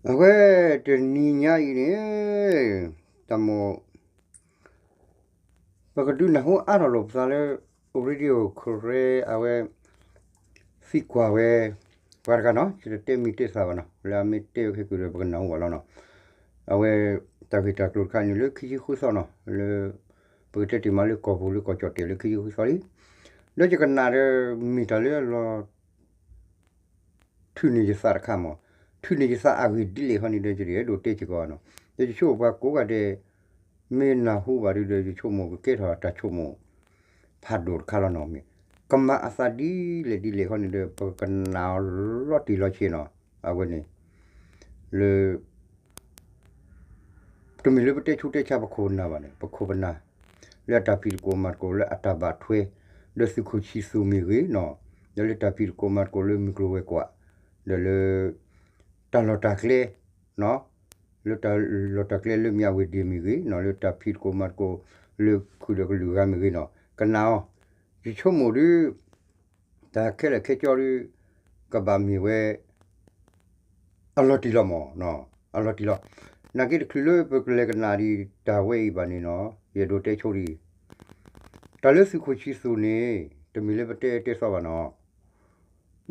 အဝဲတနံၤညါအံၤန့ၣ် တၢ်မိၣ် ပကဒုးနၢ်ဟူအါထီၣ်လိာ်ပသးလၢ Radio Karen အဝဲ သံကွၢ်ဝဲ ပှၤတဂၤနီၤ, ယတတဲမံၤတဲသၣ်ဘၣ်နီၤ, လၢအမ့ၢ်တဲဝဲခဲကုၢ်ဒီး ပကနၢ်ဟူဘၣ်လီၤနီၤ. အဝဲ တၢ်ဂ့ၢ်တၢ်ကျိၤတခါန့ၣ် လၢခံဆံဃုသီနီၤ, လၢ ပကတဲတ့ၢ်မးလၢကီၢ်ပူၤလၢကီၢ်ကၠီၣ်တဲာ်လၢခံဆံဃုသီလံ. ဒီးယကနၣ်ဒီး မ့ၢ်တၢ်လၢအလီၤ ထုးန့ၢ်ယသးတခါမး, ထုးန့ၢ်ယသးအဂ့ၢ်ဒ်လဲၣ်ဃီန့ၣ်ဒီး ယတအဲၣ်ဒိးတဲစ့ၢ်ကီးနီၤ. ဒီးယဆိကမိၣ်ပှၤကိးဂၤဒဲး မ့ၢ်နၢ်ဟူဘၣ်ဒုဒီး ယဆိကမိၣ်ကကဲထီၣ်တၢ်ဆိကမိၣ် ဖးဒိၣ်တခါလီၤနီၤ. မ့ၢ် ကမၤအသးဒ်လဲၣ်ဒ်လဲၣ်ဃီန့ၣ်ဒီး ပကနၣ်အီၤလီၤတံၢ်လီၤဆဲးနီၤ. အဝဲန့ၣ် လၢ တမ့ၢ်လၢပတဲဆူးတဲဆါပခိၣ်ပနၢ်ဘၣ်န့ၣ်, ပခိၣ်ပနၢ် လၢအတၢ်ဖံးသကိးမၤသကိးလၢအတၢ်ဘၣ်ထွဲ ဒီးသုးခိၣ်ဆံသူၣ်မ့ၢ်ဂ့ၤနီၤ, ဒီးလၢတၢ်ဖံးသကိးမၤသကိးလၢမုၢ်ကျိၤဝဲၤကွာ်, ဒီးလၢ တၢ်လီၢ်တၢ်ကျဲ လၢတၢ်လီၢ်တၢ်ကျဲလၢမၠးဝ့ၢ်ဒ့ၣ်မ့ၢ်ဂ့ၤနီၤ, လၢတၢ်ဖံးသကိးမၤသကိးလၢခုၣ်ဒီးကလုာ်ဂၤမ့ၢ်ဂ့ၤနီၤ, ကနၣ်အီၤ. ယဆိကမိၣ်ဒု တၢ်ခဲလၢာ်ခဲဆ့ဒု ကဘၣ်မ့ၢ်ဝဲ အလီၤတံၢ်လီၤမး, အလီၤတံၢ်လီၤ. နာ်က့တချုးလၢပကလဲၤကနၣ်ဒံးတၢ်ဝဲအံၤဘၣ်န့ၣ်နီၤ, ယအဲၣ်ဒိးတဲဆိဒံး, တၢ်လၢသုးခိၣ်ဆံသူၣ်န့ၣ် တမ့ၢ်လၢပတဲတဲသီဘၣ်နီၤ,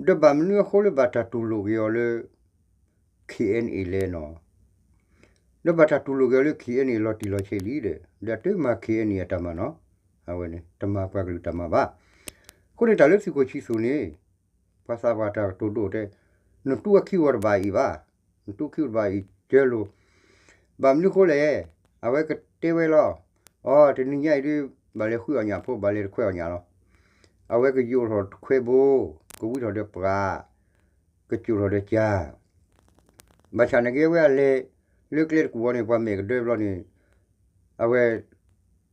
ဒီးဘၣ်မနုၤအဃိလၢဘၣ်တၢ်တူၢ်လိာ်က့ၤအီၤလၢ ခ့ၣ်အဲၣ်အဲၣ်လဲၣ်နီၤ, ဒီးဘၣ်တၢ်တူၢ်လိာ်က့ၤအီၤလၢ ခ့ၣ်အဲၣ်အဲၣ်လီၤတံၢ်လီၤဆဲးလံဒီး ဒီးတမၤ ခ့ၣ်အဲၣ်အဲၣ်အတၢ်မၤနီၤ, အဝဲန့ၣ် တမၤပှၤကလုာ်တၢ်မၤဘၣ်. အဃိန့ၣ်တၢ်လၢသုးခိၣ်ဆံသူၣ်န့ၣ် ပှၤသးပှၢ်တၢ်ကတိၤဒိၣ်တဲ, နတူၢ်အခံဝီၤတဘၣ်အံၤဘၣ်, နတူၢ်ခံဝီၤတဘၣ်အံၤကၢလိၤ, ဘၣ်မနုၤဃိလဲၣ်, အဝဲကတဲဝဲလီၤ, အိ တနံၤညါအံၤဒု ဘၣ်လဲၤဃုအီၣ်ညၣ်ဖိ ဘၣ်လဲၤတခွဲးအီၣ်ညၣ်လီၤ. အဝဲကယိာ်ထီၣ်တခွဲးဘိ, ကဝံထီၣ်ဒီးပှၤ, ကစိာ်ထီၣ်ဒီးကၢ် ဘၣ်ဆၣ်နာ်က့အဝဲအလဲၤ လၢကျဲတကူၣ်ဝီန့ၣ် ပှၤမဲာ်ကဒၢဘျီန့ၣ်, အဝဲ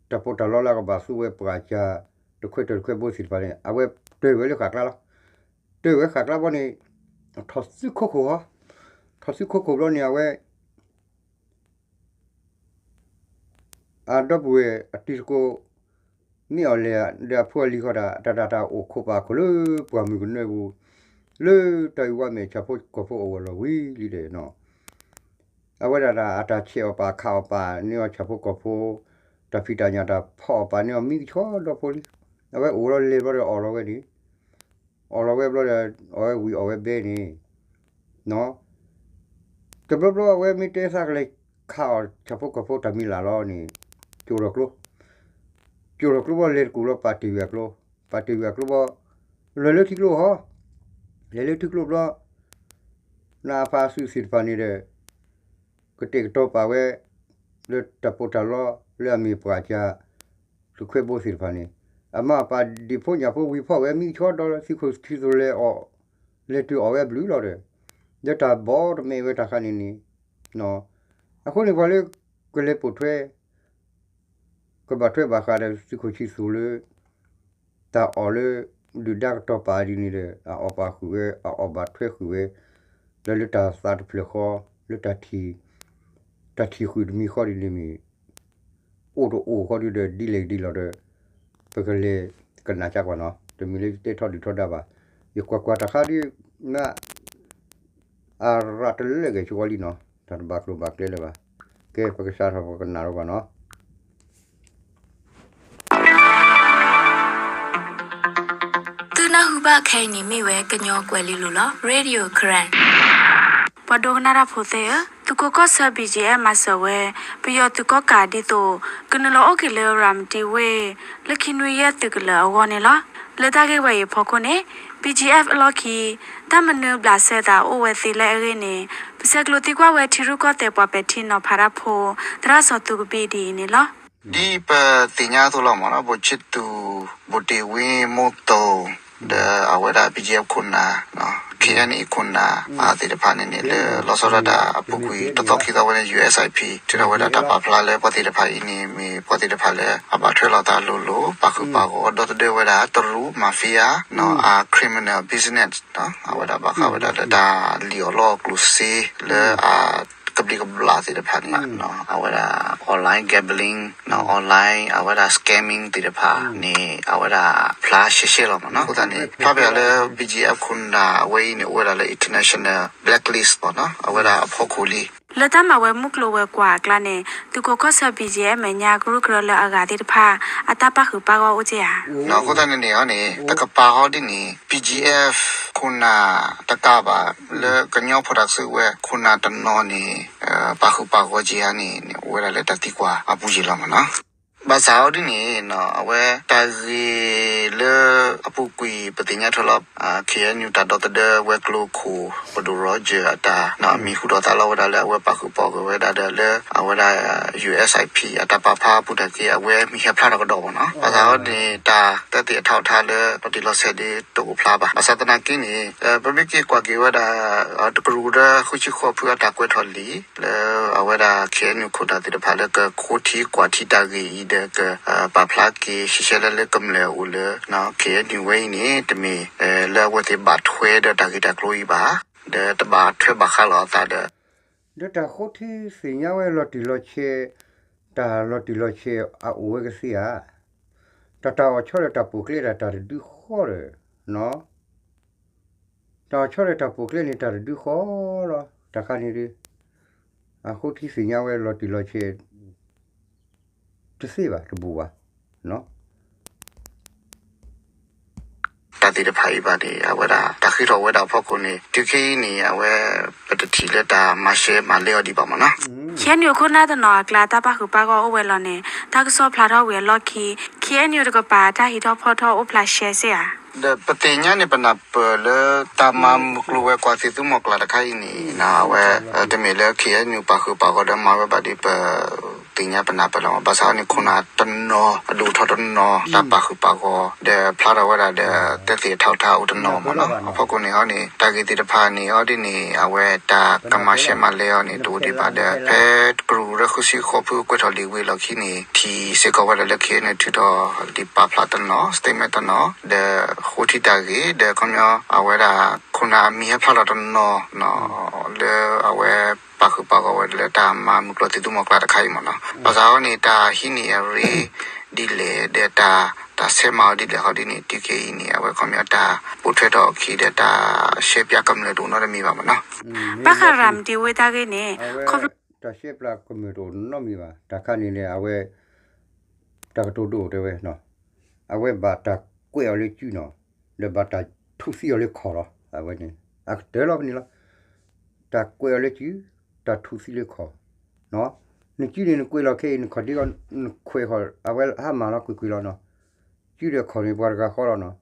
တၢ်ပီးတၢ်လီလၢအကဘၣ်သူဝဲပှၤကၢ် တခွဲးတၢၢ်တခွဲးဘိသ့ၣ်တဖၣ်န့ၣ် အဝဲတၢၢ်ဝဲလၢဃာ်ကျါလီၤ. တၢၢ်ဝဲဃာ်ကျါဘျီန့ၣ် ထီၣ်သုခိခိၣ်ဟီ, ထီၣ်သုခိခိၣ်ဘျီန့ၣ် အဝဲ အဒီပုၢ်ဝဲၢ်အတံၤသကိး မ့ၢ်အီၤလဲၤဒီးအဖိအလံၤဃီတၢ် တၢ်တၢ်တၢ်အိၣ်ခိးပာ်ခိၣ်လၢပှၢ်မုၢ်ကနၢပူၤ လၢတၢ်အုၣ်ဝဲမဲာ်ဆၣ်ဖိကီၢ်ဖိအဂီၢ်လီၤဝံၤလံဒီး အဝဲဒၣ်တၢ်အတၢ်ဆဲးအီၣ်ပာ်ခးအီၣ်ပာ်န့ၢ်အီၤဆၣ်ဖိကီၢ်ဖိ တၢ်ဖံးတၢ်ညၣ်တၢ်ဖီအီၣ်ပာ်န့ၢ်အီၤမံကဆှီဒီဖိလံ. အဝဲအိၣ်လီၤလဲၤဘျီဒီးအီၣ်လီၤဝဲန့ၣ် အီၣ်လီၤဝဲဘျီဒီး အီၣ်ဝဲဝံၤအီၣ်ဝဲဘဲန့ၣ် တဘျီဘျီအဝဲမ့ၢ်တဲသးကလဲၤခးအီၣ်ဆၣ်ဖိကီၢ်ဖိတၢ်မံၤလၢ်လီၤန့ၣ် ကၠိၣ်ထီၣ်ကျိ ကၠိၣ်ထီၣ်ကျိဘျီလဲၤတကူၣ်လီၤ ပာ်တ့ၢ်ဝဲအကျိ ပာ်တ့ၢ်ဝဲအကျိဘျီ လဲၤလၢထံကျိဟီ လဲၤလၢထံကျိဘျီ နအပၢ်အစုသ့ၣ်တဖၣ်န့ၣ်ဒီး ကတဲာ်ကတီၤပာ်ဝဲ လၢတၢ်ပီးတၢ်လီ လၢအမ့ၢ်ပှၤကၢ် သုးခွဲးဘိသ့ၣ်တဖၣ်န့ၣ် အမါအပၢ်ဒံးဖိညၣ်ဖိဝံၤဖီၣ်ဝဲမံကဆှီဒီလၢသုးခိၣ်ဆံသူၣ်လဲၤအီၣ် လဲၤတုၤအီၣ်ဝဲအဘျုးလီၤဒီး ဒီးတၢ်ဘီတမဲာ်ဝဲတၢ်ခါန့ၣ်န့ၣ် အဃိန့ၣ်ပှၤလၢ ကလဲၤပိာ်ထွဲ ကဘၣ်ထွဲဘၣ်ဃးဒီးသုးခိၣ်ဆံသူၣ်လၢ တၢ်အီၣ်လၢ ဒုၣ်ဒါကတီၤပာ်ဒ်န့ၣ်ဒီး အအီၣ်ပာ်ဃုာ်ဝဲ အအီၣ်ဘၣ်ထွဲဃုာ်ဝဲ ဒီးလၢတၢ်သးတဖျၢၣ်ဃီ လၢ တၢ်ထံၣ်ဃုာ်တမံၤဃီဒ်န့ၣ်မ့ၢ် အိၣ်တအိၣ်ဃီဒ်ဒီး ဒ်လဲၣ်ဒ်လဲၣ်ဒီး ပကလဲၤကနၣ်ကကွၢ်နီၤ တမ့ၢ်လၢယတဲထီဒုၣ်ထီဒါဘၣ် ယကွၢ်ကွၢ်တၢ်ခါဒ် မ့ၢ် အရၤတလၢက့ၤဆိဝီလံနီၤ တၢ်တဘၣ်ကျိၤဘၣ်ကျဲလၢၤဘၣ် ကဲပကစးထီၣ်ပကနၣ်လိဘၣ်နီၤ သုနၢ်ဟူဘၣ်ခဲအံၤန့ၣ်မ့ၢ်ဝဲကညီကွဲၤလ့လိၤလီၤ Radio Karen ပှၤဒိကနၣ်တၢ်ဖိသ့ၣ်ဧၢ, သုးခိးကီၢ်ဆၢ ဘံၣ်ကၠံၣ်အဲၣ် မၤစၢၤဝဲ ပယီၤသုးကီၣ်ကးဒ်သိး ကနုာ်လီၤအိၣ်က့ၤလၢရၤမတံဝ့ၢ် လၢခံနွံယဲၢ်သုးကလၢၤအဂီၢ်န့ၣ်လီၤ. လၢတၢ်ဂ့ၢ်ဝဲအံၤအဖီခိၣ်န့ၣ် ဘံၣ်ကၠံၣ်အဲၣ် အလီၢ်ခံ တၢ်မနုၤဘျးစဲသးအိၣ်ဝဲသ့လဲၣ်အဂ့ၢ်န့ၣ် ပဆဲးကျိးသံကွၢ်ဝဲထံရူၢ်ကီၢ်သဲးပှၤပဲာ်ထံနီၤဖးတၢ်ဖိ သရၣ်စီၤသူကဘံၣ်ဒ်အံၤန့ၣ်လီၤ. ဒ်ပသ့ၣ်ညါအသိးလီၤမးနီၤ ဘိၣ်ဆ့သူၣ် ဘိၣ်တ့ၢ်ဝ့ မိၢ်သိၣ် ဒီးအဝဲဒၣ် ဘံၣ်ကၠံၣ်အဲၣ် ခိၣ်နၢ် ခ့ၣ်အဲၣ်အံၣ်အံၣ်ခိၣ်နၢ် သ့ၣ်တဖၣ်န့ၣ်န့ၣ် လၢလီၤဆီဒၣ်တၢ်အပူၤကွံာ်တသီခံသီဝဲန့ၣ် ယူႇအၢၣ်စၢၣ်အံၣ်ပံၣ် ထုးထီၣ်ဝဲဒၣ်တၢ်ပာ်ဖျါလၢပှၤသ့ၣ်တဖၣ်အံၤန့ၣ် မ့ၢ်ပှၤသ့ၣ်တဖၣ်လၢအဘၣ်ထွဲလိာ်သးလိၤလိၤ ပာ်ဃုာ်ပာ်ဂီၤဒီသဒၢဝဲဒၣ်တရူး mafia နီၤ အ criminal business နီၤ အဝဲဒၣ်ဘၣ်ဃးဝဲဒၣ်လၢတၢ်လံၣ်အီၣ်လီအီၣ်ကျိၣ်စ့လၢအ ကဘျံးကဘျၣ်သ့ၣ်တဖၣ်န့ၣ် အဝဲဒၣ် online gambling, online အဝဲဒၣ် scamming သ့ၣ်တဖၣ်န့ၣ် အဝဲဒၣ်ဖျါရှဲရှဲလီၤမ့ၢ်နီၤ. အဃိသတးန့ၣ် ဖျါပယီၤလၢ BGF ခိၣ်နၢ်အဝဲအံၤန့ၣ် အိၣ်ဝဲဒၣ်လၢ international blacklist မ့ၢ်နီၤ, အဝဲဒၣ်အဖီခိၣ်လံ. လၢတၢ်မၤဝဲမုၢ်ကျိၤဝဲၤကွာ်အကျါန့ၣ် သုးခိၣ်ကီၢ်ဆၢ BGF အမဲာ်ညါကရူၢ်ကရၢလၢအဂၤသ့ၣ်တဖၣ် အတၢ်ပာ်ဃုာ်ပာ်ဂီၢ်အိၣ်က့ဧါ. အဃိသတးန့ၣ်န့ၣ်န့ၣ် တကပၤဟီဒ်န့ၣ် BGF ခိၣ်နၢ်တကးဘၣ် လၢကညီဖိတၢ်ကစီၣ်ဝဲခိၣ်နၢ်တနီၤန့ၣ် ပာ်ဃုာ်ပာ်ဂီၢ်က့ဧါန့ၣ် အိၣ်ဝဲဒၣ်လၢတၢ်သံကွၢ်အပူၤယံာ်လီၤမ့ၢ်နီၤ. ဘၣ်ဆၣ်ဟီဒ်န့ၣ် အဝဲတၢ်ဂ့ၢ်လၢအပူၤကွံာ်ပသ့ၣ်ညါထွဲလီၤ KNU တၢ်ဒီသဒၢဝဲၤကျိၤခိၣ် ပဒိၣ် Roger အတၢ် အမံၤဟူထီၣ်သါလီၤဝဲဒၣ်လၢအဝဲပာ်ဃုာ်ပာ်ဂီၢ်ဝဲဒၣ်ဒီးလၢအဝဲဒၣ် USIP အတၢ်ပာ်ဖျါအပူၤတၢ်က့ အဝဲမ့ၢ်ဟဲဖျါထီၣ်ကဒီးမ့ၢ်နီၤ. ဘၣ်ဆၣ်ဟီဒ်န့ၣ် တၢ်သက်သေအထောက်အထားလၢလီၤတံၢ်လီၤဆဲးဒ်တအိၣ်ဖျါဘၣ်. ဘၣ်ဆၣ်သနာ်က့န့ၣ် ပမ့ၢ်က့ၤကွၢ်က့ၤဝဲဒၣ် တကရူၢ်ဒီးဃုဆံဃိးဖုအတၢ်ကွဲးထီၣ်လံာ် လၢအဝဲဒၣ် KNU ခိၣ်နၢ်သ့ၣ်တဖၣ်လၢကဃိထံကွၢ်ထံတၢ်ဂ့ၢ်အံၤဒီးကပာ်ဖျါက့ၤရှဲရှဲလၢလၢကမျၢၢ်အအိၣ်လၢ KNU ဝဲအံၤန့ၣ် တမ့ၢ်လၢအဝဲသ့ၣ်ဘၣ်ထွဲဒီးတၢ်ဂ့ၢ်တၢ်ကျိၤအံၤဘၣ်, ဒီးတဘၣ်ထွဲဘၣ်ဃးလိာ်အသးဒီး ဒီးတၢ်ဃိထံသ့ၣ်ညါဝဲလီၤတံၢ်လီၤဆဲး, တၢ်လီၤတံၢ်လီၤဆဲးအအိၣ်ဝဲကသ့ဧါ. တၢ်တၢ်အီၣ်ဆီဒီးတၢ်ပိာ်ကျဲဒၣ်တၢ်တဒုဃီဒီး တၢ်အီၣ်ဆီဒီးတၢ်ပိာ်ကျဲန့ၣ် တၢ်တဒုဃီလီၤ. တၢ်ခါန့ၣ်ဒီး အဃိထံသ့ၣ်ညါဝဲလီၤတံၢ်လီၤဆဲး တသ့ဘၣ် တဘူးဘၣ် တၢ်သ့ၣ်တဖၣ်အံၤဘၣ်န့ၣ် အဝဲဒၣ်တၢ်ဃ့ထီၣ်ဝဲဒၣ်အဖီခိၣ်န့ၣ် တုၤခဲအံၤန့ၣ် အဝဲပတထံၣ်လၢတၢ်မၤရှဲမၤလဲအီၤဒံးဘၣ်မ့ၢ်နီၤ. ခဲအံၤန့ၣ် ခိၣ်နၢ်တနီၤအကျါ တၢ်ပာ်ဃုာ်ပာ်ဂီၢ်အိၣ်ဝဲလီၤန့ၣ် တၢ်ကစီၣ်ဖျါထီၣ်ဝံၤအလီၢ်ခံ KNU တကပၤ တၢ်ဟံးထီၣ်ဖီၣ်ထီၣ်အိၣ်ဖျါရှဲစ့ၢ်ဧါ. ဒီးပသ့ၣ်ညါန့ၣ် ပနၢ်ပၢၢ်လၢတၢ်မၤမုၢ်ကျိၤဝဲၤကွာ်သ့ၣ်သုးမီၢ်ကျၢ်တခါအံၤန့ၣ် အဝဲ တမ့ၢ်လၢ KNU ပာ်ဃုာ်ပာ်ဂီၢ်ဒီးမၤဝဲဘၣ်ဒီး ပသ့ၣ်ညါပနၢ်ပၢၢ်လီၤ. ဘၣ်ဆၣ်န့ၣ် ခိၣ်နၢ်တနီၤ အဒိၣ်ထီၣ်တနီၤ တၢ်ပာ်ဃုာ်ပာ်ဂီၢ် ဒီးဖျါထီၣ်ဝဲဒၣ်ဒီး သက်သေအထောက်အထားအိၣ်တနီၤမ့ၢ်နီၤ. အဖီခိၣ်န့ၣ်ဟီန့ၣ် တၢ်ဂ့ၢ်သ့ၣ်တဖၣ်န့ၣ်ဟီဒ်န့ၣ် အဝဲတၢ်ကမၤရှဲမၤလဲအီၤန့ၣ် တအိၣ်ဒံးဘၣ်ဒီး ဖဲတကရူၢ်ဒီးဃုဆံဃိးဖုကွဲးထီၣ်လံာ်ဝံၤအလီၢ်ခံန့ၣ် ထံၣ်စ့ၢ်ကီးဝဲဒၣ်လၢ KNU ထုးထီၣ်လံာ်ပာ်ဖျါတနီၤ statement တနီၤ ဒီးဃိထံတၢ်ဂ့ၢ် ဒီးခီပညီ အဝဲဒၣ် ခိၣ်နၢ်အမံၤဟဲဖျါထီၣ်တနီၤ လၢအဝဲပာ်ဃုာ်ပာ်ဂီၢ်ဝဲဒၣ်လၢတၢ်မၤမုၢ်ကျိၤသ့ၣ်သုးမီၢ်ကျၢ်တခါအံၤမ့ၢ်နီၤ. ဘၣ်ဆၣ်ဟီန့ၣ် တၢ်ဟံးန့ၢ်အရ့ဒ်လဲၣ် ဒီးတၢ် တၢ်ဆဲးမၤအီၤဒ်လဲၣ်ဟီဒ်န့ၣ် တုၤခဲအံၤန့ၣ် အဝဲခီပညီတၢ်ပိာ်ထွဲထီၣ်အခံဒီးတၢ်ရှဲပၠးကမျၢၢ်တအိၣ်နီတမံၤဘၣ်မ့ၢ်နီၤ. ဘၣ်ဃးရၤမတံဝ့ၢ်တၢ်ဂ့ၢ်န့ၣ် ခီဖျိ တၢ်ရှဲပျးကမျၢၢ်တအိၣ်နီတမံၤဘၣ်. တၢ်ခါန့ၣ်န့ၣ် အဝဲ တၢ်ကတိၤဒိၣ်တဲဝဲ အဝဲဘၣ်တၢ်ကွဲးအီၤလၢစုနီၤ, ဒီးဘၣ်တၢ်ထူးသံအီၤလၢခီၣ်လီၤ. အဝဲန့ၣ် အကတၢၢ်လီၤဖဲန့ၣ်လီၤ. တၢ်ကွဲးအီၤလၢစု, တၢ်ထူးသံလၢခီၣ်, နစုန့ၣ်နကွဲးလီၤခဲအံၤ နခီၣ်ဒ့အီၤ နခွဲးဃီၤ အဝဲဟးမၤလီၤကွ့ၢ်ကွ့ၢ်လီၤနီၤ. စုဒီးခီၣ်န့ၣ် ပှၤတဂၤဃီလီၤနီၤ.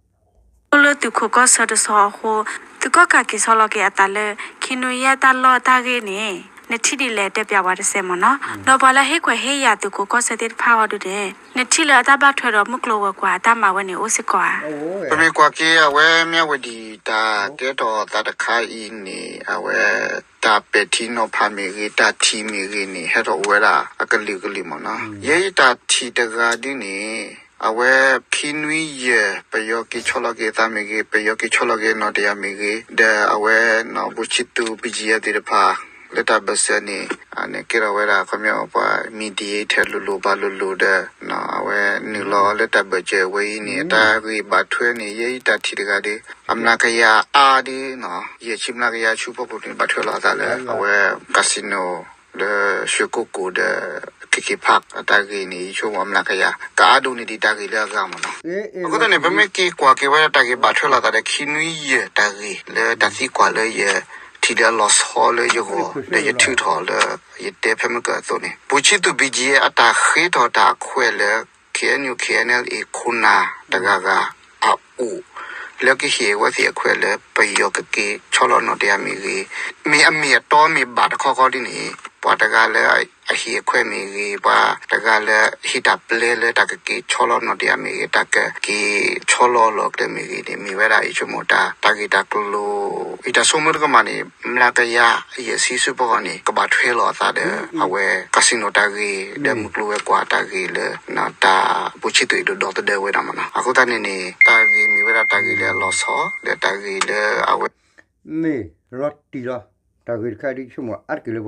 အိၣ်လၢသုးခိၣ်ကီၢ်ဆၢတဆီအဃိ သုးကီၣ်ကးက့ၤဆီလီၤက့ၤအသးလၢ ခံနွံယဲၢ်တၢ်လီၢ်တၢ်ဂ့ၢ်န့ၣ် နထံၣ်ဒ်လဲၣ်တဲပၠးဝဲတစဲးမ့ၢ်နီၤ. ဒီးပှၤလၢဟ့ၣ်ခွဲးဟ့ၣ်ယာ်သုးခိၣ်ကီၢ်ဆၢသ့ၣ်တဖၣ်အီၤဒုးန့ၣ် နထံၣ်လၢအတၢ်ဘၣ်ထွဲဒီးမုၢ်ကျိၤဝဲၤကွာ်အတၢ်မၤဝဲန့ၣ်အိၣ်စ့ၢ်ကီးဧါ. ပမ့ၢ်ကွၢ်က့ၤအဝဲမ့ၢ်အဝဲဒ်တၢ်ကဲထီၣ်သးတခါအံၤန့ၣ် အဝဲ တၢ်ပဲာ်ထံနီၤဖးမ့ၢ်ဂ့ၤ တၢ်ထံၣ်မ့ၢ်ဂ့ၤန့ၣ် ဟဲထီၣ်အိၣ်ဝဲဒၣ်အကလုာ်ကလုာ်မ့ၢ်နီၤ. ယဲအံၤတၢ်ထံၣ်တဂၤဒ်န့ၣ် အဝဲခံနွံယဲၢ် ပယီၤက့ၤဆီလီၤက့ၤအသးမ့ၢ်ဂ့ၤ ပယီၤက့ၤဆီလီၤက့ၤနီၢ်တယၢ်မ့ၢ်ဂ့ၤ ဒီးအဝဲ ဘူးဆံသူ BGF သ့ၣ်တဖၣ် လၢတၢ်ဘၢၣ်စၢၤန့ၣ် ကဲထီၣ်ဝဲဒၣ်ခီပညီပှၤ mediator လိၤလိၤဘၣ်လိၤလိၤဒီး အဝဲနုာ်လီၤလၢတၢ်ဘၢၣ်စၢၤဝဲအံၤန့ၣ် တၢ်ဂ့ၢ်ဘၣ်ထွဲန့ၣ် ယဲအံၤတၢ်ထံၣ်တဂၤဒီး အမျးကယၤအါဒီး ယဲၢ်ဆံမျးကယၤဆူဖီခိၣ်န့ၣ် ဘၣ်ထွဲလိာ်အသးလၢ အဝဲ casino လၢ ရွှေကုက္ကို ဒီး KK Park အတၢ်ဂ့ၢ်န့ၣ် ယဆိကမိၣ်အမျးကယၤ ကအါဒိၣ်န့ၢ်ဒံးတၢ်ဂ့ၢ်လၢအဂၤမ့ၢ်နီၤ. အဃိသတးန့ၣ် ပမ့ၢ်က့ၤကွၢ်က့ၤဝဲဒၣ်တၢ်ဂ့ၢ်ဘၣ်ထွဲလိာ်သးဒီး ခံနွံယဲၢ်တၢ်ဂ့ၢ်လၢတၢ်သံကွၢ်လၢယထံၣ်လၢအလီၤဆီလၢယဂီၢ် ဒီးယထုးထီၣ်လၢ ယတဲဖဲမုၢ်ကၢအသိးန့ၣ် ဘူးဆံသူ BGF အတၢ်ဃ့ထီၣ်တၢ်အခွဲးလၢ KNU KNLA ခိၣ်နၢ်တဂၤဂၤအအိၣ် လၢကဟ့ၣ်အဝဲသ့ၣ်အခွဲးလၢ ပယီၤကက့ၤဆီလီၤနီၢ်တယၢ်မ့ၢ်ဂ့ၤ, မ့ၢ်အမ့ၢ်အတီမ့ၢ်ဘၣ်တခီခီဒ်န့ၣ် ပှၤတဂၤလၢအဟ့ၣ်အခွဲးမ့ၢ်ဂ့ၤ, ပှၤတဂၤလၢဟ့ၣ်တၢ်ပျဲလၢတၢ်ကက့ၤဆီလီၤနီၢ်တယၢ်မ့ၢ်ဂ့ၤ, တၢ်ကက့ၤဆီလီၤလီၢ်ကျဲမ့ၢ်ဂ့ၤန့ၣ် မ့ၢ်ဝဲဒၣ်ယဆိကမိၣ်တၢ် တၢ်ဂ့ၢ်တၢ်ကျိၤ ယတၢ်ဆိကမိၣ်တကမၣ်န့ၣ် မျးကယၤယဲၢ်ဆံဆူဖီခိၣ်န့ၣ် ကဘၣ်ထွဲလိာ်အသးဒီး အဝဲ casino တၢ်ဂ့ၢ် ဒီးမုၢ်ကျိၤဝဲၤကွာ်တၢ်ဂ့ၢ်လၢ တၢ်ဘူးဆံသူအံၤဒိၣ်ဒီသဒၢဝဲဒၣ်မ့ၢ်နီၤ. အဃိသတးန့ၣ်န့ၣ် တၢ်ဂ့ၢ်မ့ၢ်ဝဲဒၣ်တၢ်ဂ့ၢ်လၢအလီၤဆီ ဒီးတၢ်ဂ့ၢ်လၢအဝဲ မ့ၢ်လီၤတံၢ်လီၤ တၢ်ဂ့ၢ်တခါဒ်ဆိကမိၣ်အါတက့ၢ်လၢ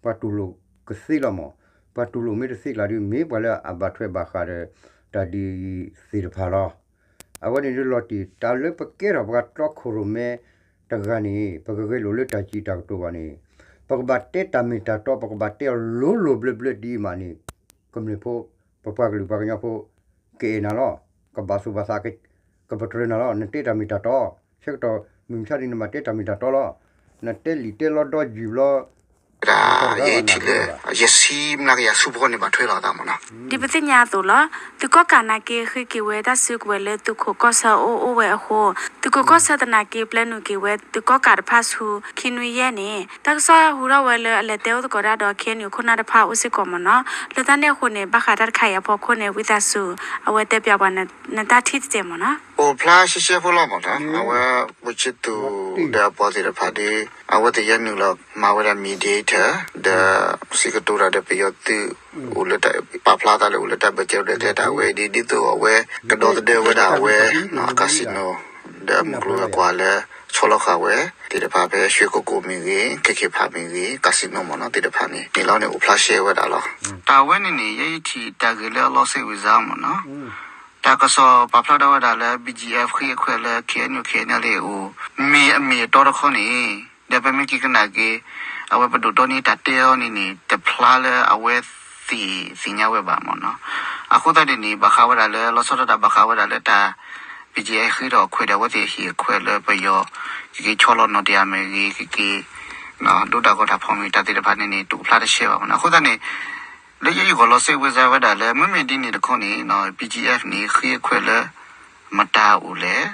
ပှၤတူၢ်လိာ်ကသ့လီၤမး, ပှၤတူၢ်လိာ်မ့ၢ်တသ့ကျါဒီး မ့ၢ်ပှၤလၢအဘၣ်ထွဲဘၣ်ဃးဒီး တၢ်ဒ်အံၤသ့ၣ်တဖၣ်လီၤ. အဝဲန့ၣ်ဒ်လီၤတံၢ် တၢ်လၢပကဲထီၣ်ပှၤတီခိၣ်ရိၣ်မဲတဂၤန့ၣ် ပကဂဲၤလိာ်လၢတၢ်စံးတၢ်ကတိၤဘၣ်န့ၣ် ပကဘၣ်တဲတၢ်မ့ၢ်တၢ်တီ ပကဘၣ်တဲအီၤလိၤလိၤဘျၢဘျၢဒ်အံၤမးန့ၣ် ကမျၢၢ်ဖိ ပပှၤကလုာ်ပှၤကညီဖိ ကအဲၣ်နၤလီၤ. ကဘၣ်သူၣ်ဘၣ်သး ကပတြၢၤနၤလီၤ. နတဲတၢ်မ့ၢ်တၢ်တီ ဆၢကတီၢ်မုၢ်မဆါန့ၣ် နဘၣ်တဲတၢ်မ့ၢ်တၢ်တီလီၤ. နတဲလံာ်တဲလီဒီယုၢ်ဘျီ ယထံၣ်လၢ ယဆံမျးကယၤဆူဖီန့ၣ်ဘၣ်ထွဲလီၤသးမးနီၤ. ဒ်ပသ့ၣ်ညါအသိးလီၤ. သုးကီၣ်ကးနာ်က့ဃ့က့ၤဝဲတၢ်စုကဝဲၤလၢသုးခိၣ်ကီၢ်ဆၢအိၣ်အိၣ်ဝဲအဃိ သုးခိၣ်ကီၢ်ဆၢသနာ်က့ပျဲနုာ်က့ၤဝဲသုးကီၣ်ကးတဖၣ်ဆူခံနွံယဲၢ်န့ၣ် တၢ်ကစီၣ်ဟူထီၣ်ဝဲလၢအလဲၤတဲအိၣ်သကိးတၢ်ဒီး ခ့ၣ်အဲၣ်ယူၣ်ခိၣ်နၢ်တဖၣ်အိၣ်စ့ၢ်ကီးမးနီၤ. လၢတၢ်န့ၣ်အဃိန့ၣ် ဘၣ်ဃးတၢ်တခါအံၤအဖီခိၣ်န့ၣ် ဝံသးစူၤ အဝဲတဲပၠးပှၤနတၢ်ထံၣ်တစဲးမးနီၤ. အိၣ်ဖျါရှဲရှဲဖိလီၤမးနီၤ. အဝဲ ဘိၣ်ဆံသူး ဒီးအပှၤသ့ၣ်တဖၣ်ဒီး အဝဲသ့ၣ်ယဲနုာ်လီၤမၤဝဲဒၣ် mediator ဒီး စံးကတိၤတၢ်ဒီးပယီၤသုး အိၣ်လၢတၢ်ပာ်ဖျါသးလၢအိၣ်လၢတၢ်ဘၢၣ်စၢၤဒီးကျဲတၢ်ဝဲအံၤဒ် ဒ်သိးအဝဲ ကဒီသဒၢဝဲဒၣ်အဝဲ casino ဒီးမုၢ်ကျိၤဝဲၤကွာ်လၢ ဆီလီၤဃာ်ဝဲ သ့ၣ်တဖၣ်ဖဲ ရွှေကုက္ကို မ့ၢ်ဂ့ၤ ခဲခဲဖး မ့ၢ်ဂ့ၤ casino မးနီၤ သ့ၣ်တဖၣ်န့ၣ် န့ၣ်လီၤန့ၣ် အိၣ်ဖျါရှဲဝဲဒၣ်လီၤ. တၢ်ဝဲန့ၣ်န့ၣ် ယဲယထံၣ်တၢ်ဂ့ၢ်လၢအလီၤစ့ၣ်ဝံၤစါမးနီၤ. တၢ်ကစီၣ်ပာ်ဖျါထီၣ်ဝဲဒၣ်လၢ ဘီၣ်ကၠံၣ်အဲၣ် ဃ့အခွဲးလၢ ခ့ၣ်အဲၣ်ယူၣ် ခ့ၣ်အဲၣ်ယူၣ် အိၣ် မ့ၢ်အမ့ၢ်အတီတခီန့ၣ် ဒီးပမ့ၢ်က့ၤကနၣ်က့ၤ အဝဲပဒိၣ်တီနံတၢ်တဲအီၤန့ၣ်န့ၣ် တဖျါလၢအဝဲသ့ၣ်သ့ၣ်ညါဝဲဘၣ်မးနီၤ. အဃိသတးန့ၣ်န့ၣ် ဘၣ်ဃးဝဲဒၣ်လၢ လီၤဆီဒၣ်တၢ်ဘၣ်ဃးဝဲဒၣ်လၢတၢ် ဘီၣ်ကၠံၣ်အဲၣ် ဃ့ထီၣ်အခွဲးဒီးအဝဲသ့ၣ်ဟ့ၣ်အခွဲးလၢပယီၤ ကက့ၤဆီလီၤနီၣ်တယၢ်မ့ၢ်ဂ့ၤ ကက့ၤ ဒိတၢ်ဂီၤတၢ်ဖီၣ်မ့ၢ်တၢ်သ့ၣ်တဖၣ်န့ၣ်န့ၣ် တအိၣ်ဖျါတရှဲဘၣ်မးနီၤ. အဃိသတးန့ၣ် လၢယဲယဂီၢ်လီၤစ့ၣ်ဝံၤစါဝဲဒၣ်လၢ မ့မ့ၢ်ဒ်န့ၣ်တခီန့ၣ် ဘီၣ်ကၠံၣ်အဲၣ် န့ၣ် ဃ့အခွဲးလၢ မတၤအိၣ်လဲၣ်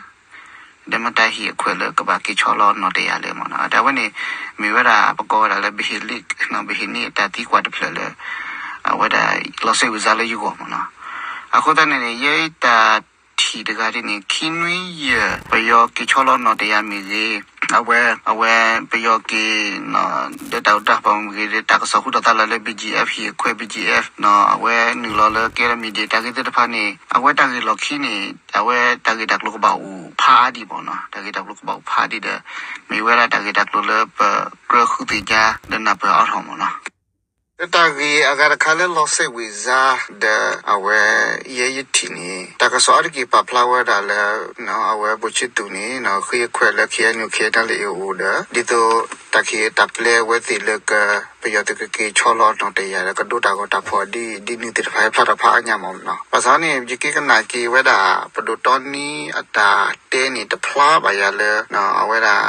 ဒီးမတၤဟ့ၣ်အခွဲးလၢကဘၣ်က့ၤဆီလီၤနီၣ်တယၢ်လဲၣ်မးနီၤ. တၢ်ဝဲန့ၣ် မ့ၢ်ဝဲဒၣ်ပကိးဝဲဒၣ်လၢ ဘၣ်ဟ့ၣ်လံ ဘၣ်ဟ့ၣ်န့ၢ်အတၢ်သံကွၢ်တဖျၢၣ်လၢ အဝဲဒၣ်လီၤစ့ၣ်ဝံၤစါလၢယဂီၢ်မးနီၤ. အဃိသတးန့ၣ်န့ၣ် ယဲတၢ်ထံၣ်တဂၤဒ်န့ၣ် ခံနွံယဲၢ် ပယီၤက့ၤဆီလီၤနီၣ်တယၢ်မ့ၢ်ဂ့ၤ အဝဲ အဝဲပယီၤက့ၤ ဒီးတၢ်အိၣ်တၢ်ဖီၣ်မ့ၢ်ဂ့ၤ ဒီးတၢ်ကစီၣ်ဟူထီၣ်သါလီၤလၢ ဘီၣ်ကၠံၣ်အဲၣ် ဟ့ၣ်အခွဲး ဘီၣ်ကၠံၣ်အဲၣ် အဝဲနုာ်လီၤလၢကဲထီၣ် mediator တၢ်ဂ့ၢ်သ့ၣ်တဖၣ်န့ၣ် အဝဲတၢ်ဂ့ၢ်လီၢ်ခံန့ၣ် အဝဲတၢ်ဂ့ၢ်တၢ်ကျိၤကဘၣ်အိၣ်ဖးဒံးမးနီၤ. တၢ်ဂ့ၢ်တၢ်ကျိၤကဘၣ်အိၣ်ဖးဒံးဒီး မ့ၢ်ဝဲဒၣ်တၢ်ဂ့ၢ်တၢ်ကျိၤလၢပကြၢးဃုသ့ၣ်ညါ ဒီးနၢ်ပၢၢ်အါထီၣ်မးနီၤ. လၢတၢ်ဂ့ၢ်အဂၤတခါလၢလီၤစ့ၣ်ဝံၤစါ ဒီးအဝဲ ယဲယထံၣ်န့ၣ် တၢ်ကစီၣ်အါတက့ၢ်ပာ်ဖျါဝဲဒၣ်လၢ အဝဲဘိၣ်ဆံသူးန့ၣ် ဃ့အခွဲးလၢ ခ့ၣ်အဲၣ်ယူၣ် ခ့ၣ်အဲၣ်ယူၣ် အိၣ်ဒီး ဒ်သိးတၢ်ခံးတၢ်ပျဲဝဲသ့ၣ်လၢက ပယီၤသုးကက့ၤဆီလီၤနီၣ်တယၢ်ဒီး ကဒိတၢ်ဂီၤတၢ်ဖီၣ်ဒ် ဒ်နုၤသ့ၣ်တဖၣ်ဟဲဖျါထီၣ်ဖးအါညါမးနီၤ. ဘၣ်ဆၣ်န့ၣ် ယက့ၤကနၣ်က့ၤဝဲဒၣ် ပဒိၣ်တီနံအတၢ်တဲန့ၣ် တဖျါဘၣ်ယၤလၢ အဝဲဒၣ်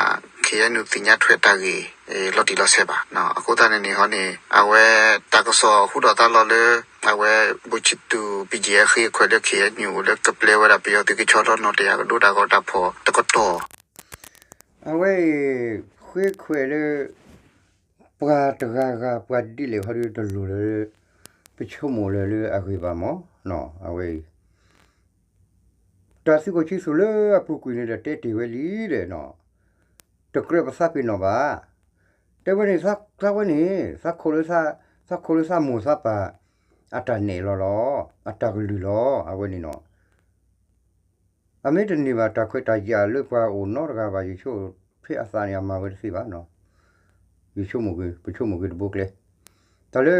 ခ့ၣ်အဲၣ်ယူၣ် သ့ၣ်ညါထွဲတၢ်ဂ့ၢ် လီၤတံၢ်လီၤဆဲးဘၣ်. အဃိသတးန့ၣ်န့ၣ်ဟီန့ၣ် အဝဲတၢ်ကစီၣ်ဟူထီၣ်သါလီၤလၢ အဝဲဘိၣ်ဆံသူး ဘီၣ်ကၠံၣ်အဲၣ် ဃ့အခွဲးလၢ ခ့ၣ်အဲၣ်ယူၣ် အိၣ်လၢကပျဲဝဲဒၣ် ပယီၤသုးက့ၤဆီလီၤနီၣ်တယၢ်ကဒိတၢ်ဂီၤတၢ်ဖီၣ်တကတီၢ် အဝဲအံၤ ဃ့ခွဲးလၢ ပှၤတဂၤဂၤ ပှၤဒ်လဲၣ်ဟီဒုးတလိၣ်လၢ ပဆိကမိၣ်လၢၤလၢအဂ့ၢ်ဘၣ်မး, အဝဲအံၤ တၢ်သုးခိၣ်ဆံသူးလၢအပူၤကွံာ်န့ၣ်ဒီး တဲတ့ၢ်ဝဲလံဒီး တကြၢးပသးပ့ၤနီၣ်ဘၣ်. တဲဝဲန့ၣ် သးဝဲန့ၣ် သးခိၣ်လၢ သးခိၣ်လၢသးမိၢ်သးပၢ် အတၢ်နဲၣ်လီၤလီၤ, အတၢ်ကလုၢ်လီၤ, အဝဲန့ၣ်နီၤ အမ့ၢ်တန့ၢ်ဘၣ်တၢ်ခွဲးတၢ်ယာ်လၢပှၤအိၣ်နီတဂၤဘၣ် ယဆိကမိၣ်ဖဲအသးန့ၣ် အမၤဝဲတသ့ဘၣ်နီၤ. ယဆိကမိၣ်က့ၤ ပဆိကမိၣ်က့ၤတဘိကျဲ တၢ်လၢ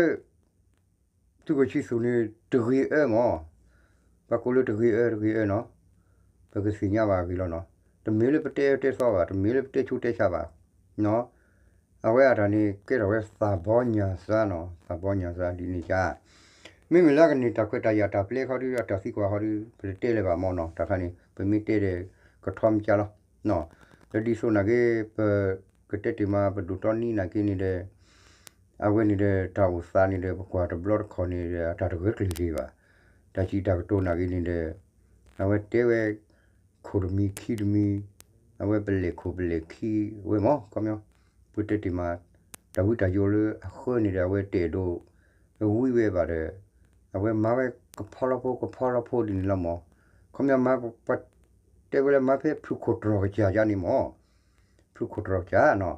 သုးခိၣ်ဆံသူးန့ၣ် တဂ့ၤအၢမး, ပှၤကိးလၢတဂ့ၤအၢ တဂ့ၤအၢနီၤ, ပကသ့ၣ်ညါဘၣ်အဂ့ၢ်လီၤနီၤ. တမ့ၢ်လၢပတဲအၢတဲသီဘၣ်, တမ့ၢ်လၢပတဲဆူးတဲဆါဘၣ်နီၤ. အဝဲအတၢ်န့ၣ် ကဲထီၣ်ဝဲသးဘီညၣ်စၢ်နီၤ, သးဘီညၣ်စၢ်ဒ်န့ၣ်ကါ မ့မ့ၢ်လၢအကန့ၢ်တၢ်ခွဲးတၢ်ယာ်တၢ်ပျဲခီဒုး အတၢ်သံကွၢ်ခီဒုး ပတတဲလၢၤဘၣ်မးနီၤ. တၢ်ခါန့ၣ် ပမ့ၢ်တဲဒီး ကထီမကါလီၤ. ဒီးဒ်သိးနာ်က့ ပကတဲတ့ၢ်မး ပဒိၣ်တီနံနာ်က့န့ၣ်ဒီး အဝဲန့ၣ်ဒီး တၢ်အိၣ်သးန့ၣ်ဒီး ပကွၢ်တဘျီတခီၣ်န့ၣ်ဒီး အတၢ်တဂၢၢ်ကျၢၤက့ၤဘၣ်. တၢ်စံးတၢ်ကတိၤနာ်က့န့ၣ်ဒီး အဝဲတဲဝဲ ခိၣ်တမံၤခံတမံၤ အဝဲပလဲၤခိၣ်ပလဲၤခံဝဲမး ခီပညီ ပတဲတ့ၢ်မး တၢ်ဝံတၢ်ယိးလၢအဃၢန့ၣ်ဒီး အဝဲတဲဒိး ဝံဝဲဘၣ်ဒီး အဝဲမၤဝဲကဖီလီၤဖိ ကဖီလီၤဖိဒ်န့ၣ်လီၤမး. ခီပညီမး ပတဲဝဲလၢမၤဖဲဖုခိၣ်တြီၢ်ကစၢ်ယါန့ၣ်မး ဖုခိၣ်တြီၢ်ကစၢ်နီၤ,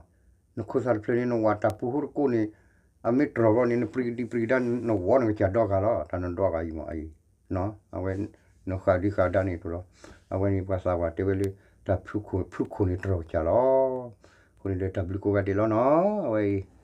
နခိၣ်သၣ်တဖျၢၣ်န့ၣ် နဝးတၢ်ပူၤဟိတကိးန့ၣ် အမ့ၢ်တြီၢ်ဘျီန့ၣ် နပြံကဒံပြံကဒါ နဝီနကစၢ်ဒီဂၤလီၤ တၢ်နဒီဂၤအံၤမးအံၤ, အဝဲ နဃၣ်ဒံဃၣ်ဒါန့ၣ်တလီၤ. အဝဲန့ၣ်ပှၤသးဝးတဲဝဲလၢ တၢ်ဖုခိၣ် ဖုခိၣ်န့ၣ်တြီၢ်ကစၢ်လီၤ. အဃိန့ၣ်ဒီးတၢ်ဘျုးကိးဂၤဒဲးလီၤနီၤ, အဝဲအံၤ